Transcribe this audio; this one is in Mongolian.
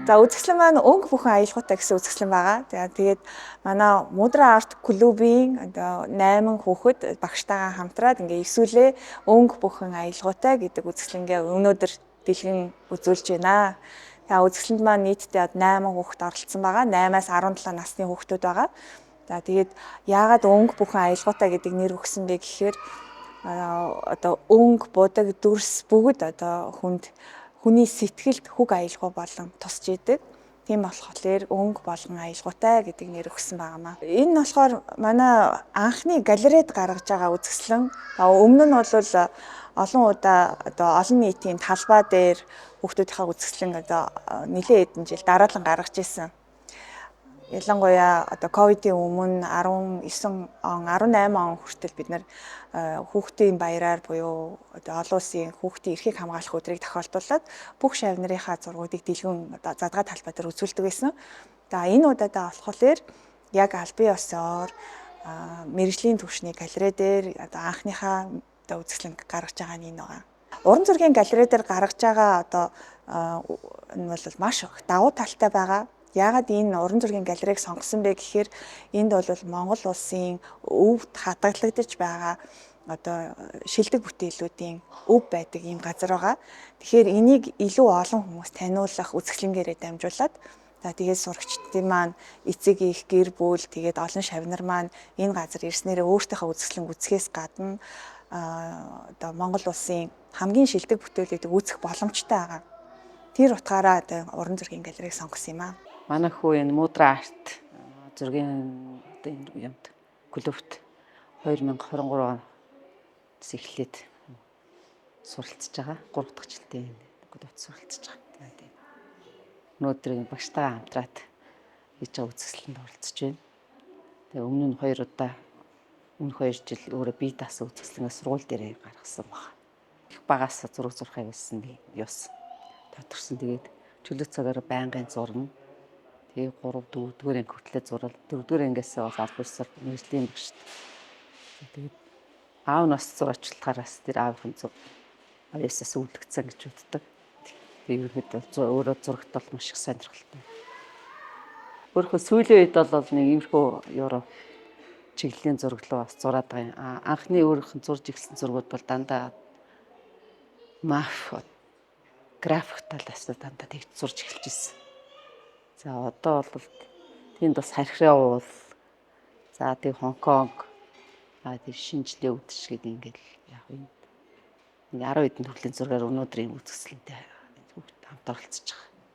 За, үзэсгэлэн маань "Өнгө бүхэн аялгаутай" гэсэн үзэсгэлэн байгаа. За, тэгээд манай Мудра арт клубын одоо 8 хүүхэд багштайгаа хамтраад ингээ эсүүлээ "Өнгө бүхэн аялгаутай" гэдэг үзэсгэлэнгээ өнөөдөр дэлгэн үзүүлж байна. За, үзэсгэлэнд маань нийтдээ 8 хүүхэд оролцсон байгаа. 8-аас 17 насны хүүхдүүд байгаа. За, тэгээд яагаад "Өнгө бүхэн аялгаутай" гэдэг нэр өгсөн бэ гэхээр одоо өнгө, будаг, дүрс бүгд одоо хүнд, хүний сэтгэлд хүг аялгау болон тусч идэг. Тийм болохоор "Өнгө болгон аялгаутай" гэдэг нэр өгсөн байгаа маа. Энэ нь болохоор манай анхны галерейд гаргаж байгаа үзэсгэлэн. Өмнө нь бол олон удаа одоо олон нийтийн талбай дээр хүүхдүүдийнхээ үзэсгэлэн одоо нэлээд хэдэн жил дараалан гаргаж ирсэн. Ялангуяа одоо ковидын өмнө 19 он, 18 он хүртэл бид нар хүүхдийн баяраар буюу одоо олон улсын хүүхдийн эрхийг хамгаалах өдрийг тохиолдуулаад бүх шавь нарынхаа зургуудыг дэлгэн одоо задгай талбай дээр үзүүлдэг байсан. За, энэ удаадаа болохоор яг албан ёсоор мэргэжлийн түвшний галерей дээр одоо анхныхаа одоо үзэсгэлэн гаргаж байгаа нь энэ байгаа. Уран зургийн галерей дээр гаргаж байгаа одоо энэ бол маш давуу талтай байгаа. Яагаад энэ уран зургийн галерейг сонгосон бэ гэхээр энд бол Монгол улсын өвд хадгалагдаж байгаа одоо шилдэг бүтээлүүдийн өв байдаг ийм газар байгаа. Тэгэхээр энийг илүү олон хүмүүс таниулах үзэсгэлэнгээрээ дамжуулаад, за, тэгээд сурагчдын маань эцэг их, гэр бүл, тэгээд олон шавь нар маань энэ газар ирснээрээ өөртөөхөө үзэсгэлэн үзэхээс гадна одоо Монгол улсын хамгийн шилдэг бүтээлүүдийг үзэх боломжтой байгаа. Тэр утгаараа одоо уран зургийн галерейг сонгосон юм аа. Манай хүү энэ Мудра арт зургийн одоо энэ юмд клубт 2023 оноос эхлээд суралцж байгаа. 3 дахь жилдээ энэ клубт суралцж байгаа. Тийм. Өнөөдөр энэ багштайгаа хамтраад хийж байгаа үзэсгэлэнд оролцож байна. Тэгээ өмнө нь хоёр удаа, өмнөх 2 жил өөрөө бие даасан үзэсгэлэнгээ сургууль дээрээ гаргасан байна. Их багаас зураг зурхаа байсан ёс тодорсон. Тэгээд чөлөө цагаараа байнгын зурна. Тэгээ 3 4 дугаар анги хүртлээр зурал, 4 дугаар ангиас бол аль биесээр мэргэжлийн багшд. Тэгээд аав нь бас зураачлахаар бас тэр аавын зур авьяасаас үлдгэцэн гэж боддог. Тэгээ ерөнхийдөө өөрөө зурагт бол маш их сонирхолтой. Өөрийнхөө сүүлийн үед бол нэг иймэрхүү евро чиглэлийн зураг руу бас зураад байгаа юм. А анхны өөрийнх нь зурж эхэлсэн зургууд бол дандаа маф график талаас дандаа тэгж зурж эхэлж ирсэн. За, одоо бол тэнд бас хархираа уул. За, тэг Хонконг, а тэр шинэ жилийн үдшиж гэдэг ингээл яг энэ нэг 10 хэдэн төрлийн зургаар өнөөдөр ийм үзэсгэлэнтэй хүүхд хамт оролцож байгаа.